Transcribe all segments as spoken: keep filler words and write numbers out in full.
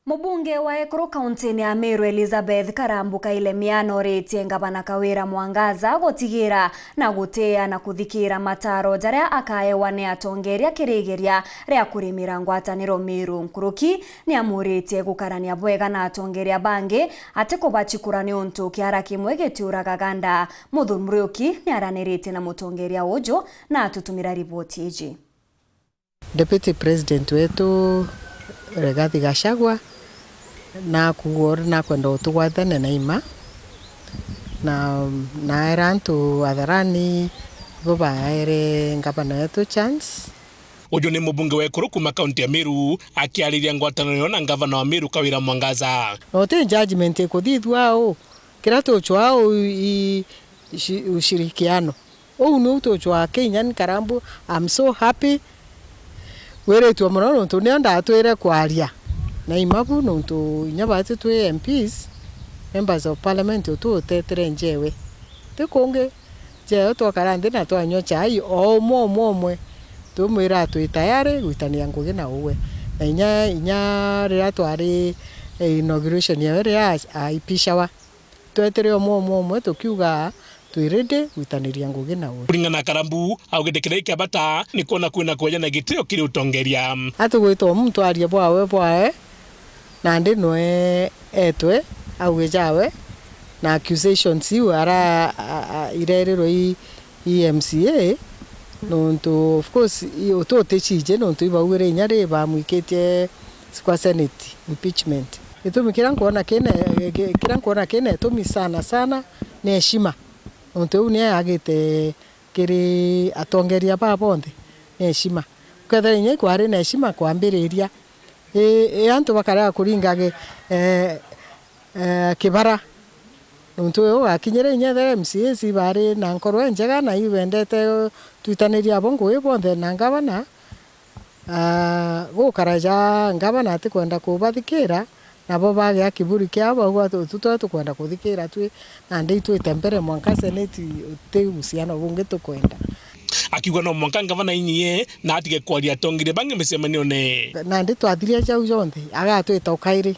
Mubunge wa ekuru kauntini ya Meru Elizabeth Karambu Kailemia noritie ngavana Kawira Mwangaza gutigira na gutia na kuthikira mataro jaria akaewa ni atongeria kirigiria ria kurimira ngwataniro Meru. Nkuruki niamuritie gukarania bwega na atongeria bangi, ati kubacikura niuntu kiara kimwe gitiuraga ganda. Muthuri Muriuki niaraniritie na mutongeria uju na atutumira riboti iji. Deputy President wetu Rigathi Gachagua nakuuga uri nakwenda utugwathania na ima, na naera antu atharani bo baere ngavana wetu chance. Uju ni mubunge wa ekuru kuuma kaunti ya Meru akiariria ngwataniro na ngavana wa Meru Kawira Mwangaza. Na uti judgment ikuthithua au, kiria tucwaa au i, i, shi-, ushirikiano. Uu niu tucwaa Kenya ni Karambu. I'm so happy. Wiritue mono nontu nio ndatwire kwaria na imabu, nontu inya baati twi M Ps, members of parliament, utuutetire njewe. Ti kungi, njewe twakara nthi na twanyua chai o umwe umwe umwe, tumwira twi tayari gwitania ngugi na uwe. Na inya, inya riria twari, eh, inauguration yawe riria a-, aipishawa, twetire umwe umwe umwe tukiuga twi ready gwitaniria ngugi nawe. Kuringana na Karambu, augite kiria kia bata ni kwona kwina kweja na gitio kiri utongeria. Atugwita muntu arie bwawe bwawe, nandi nwe etwe auge jawe, na accusations iu ara, a, a, irerirwe i, i M C A, nontu of course i, utu uticije nontu ibaugire inya ri bamwikitie kwa Senate impeachment. Gitumi kiria nkwona kina, ki-, kiria nkwona kina itumi sana sana ni heshima. Nontu uu ni agite kiri atongeria baa bonthe ni heshima. Ukethira inya ikwari na heshima kwambiriria, i, i antu bakarega kuringa gi-, eh, eh, kibara. Nontu uyu ugakinyire inya ethira M C As ibari na nkoro injega na ibendete twitanirie abo ngugi bonthe na ngavana, Ah, gukara ja ngavana atikwenda kubathikira, nabo bagia kiburi kiao, bauga, "Tu, tu, tu tukwenda kuthikira twi, nandi itwite mbere mwanka seneti, uti uhusiano bungi tukwenda." Akiuga no mwanka ngavana inyie na atige kwaria atongeria bangi micemanione. Nandi twathiria jau jonthe, agatwita ukairi.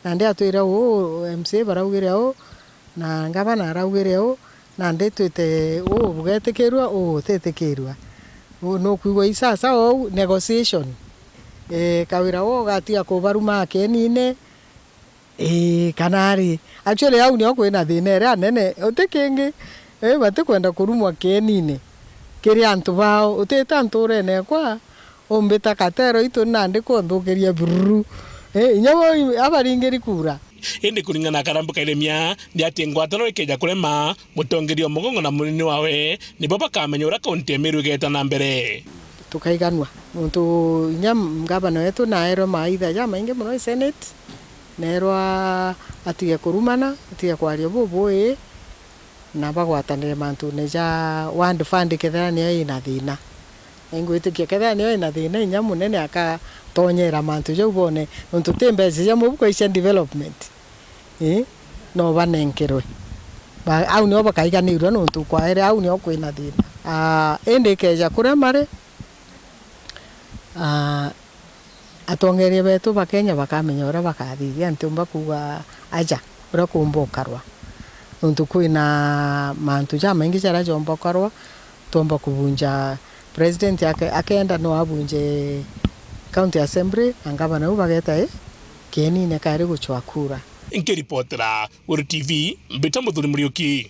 Nandi atwire uu, M C A baraugire uu, na ngavana araugire uu, nandi twite uu bugetikirua, uu utitikirua. Uu nukwigua i sasa ou negotiation. Ii, Kawira uu ugatiga kubaruma akienine, ii, kana ari. Actually, au nio kwina thina iria nene. Uti kingi, ii, batikwenda kurumwa kienine kiri antu bao. Utite nturene ekwa, umbita katero itu nandi kunthukiria bururu. Eh, inya bo i-, abaringiri kura. Indi kuringana na Karambu Kairemia, ni ati ngwataniro ikeja kurema, mutongeria o mugongo na munini wawe nibo bakamenya uria kaunti ya Meru igeeta na mbere. Tukaiganua. Nontu inya ngavana wetu naerwe maitha jamaingi mono i Senate, nerwa atige kurumana, atige kwaria bubui. Na bagwatanire mantune ja ward fund kethira niyo ina thina. Na ingwitikia kethira niyo ina thina, inya munene akatonyera mantu jau bone, nontu ti mbeca cia mubuko i cia development. Ii, no banenkerwe. Ba-, au nio bakaiganirwe nontu kwaere au nio kwina thina. Aa, indi ikeja kuria mari, aa, atongeria betu ba Kenya bakamenya uria bakathithia, ntiumba kuuga aja uria kuumba ukarwa. Nontu kwina mantu jamaingi jaria joomba ukarwa, twomba kubunja, president ake-, akenda no abunje county assembly, na ngavana u bageta i kienine kari gucwa kura. Nkiripotera Weru T V, mbita Muthuri Muriuki.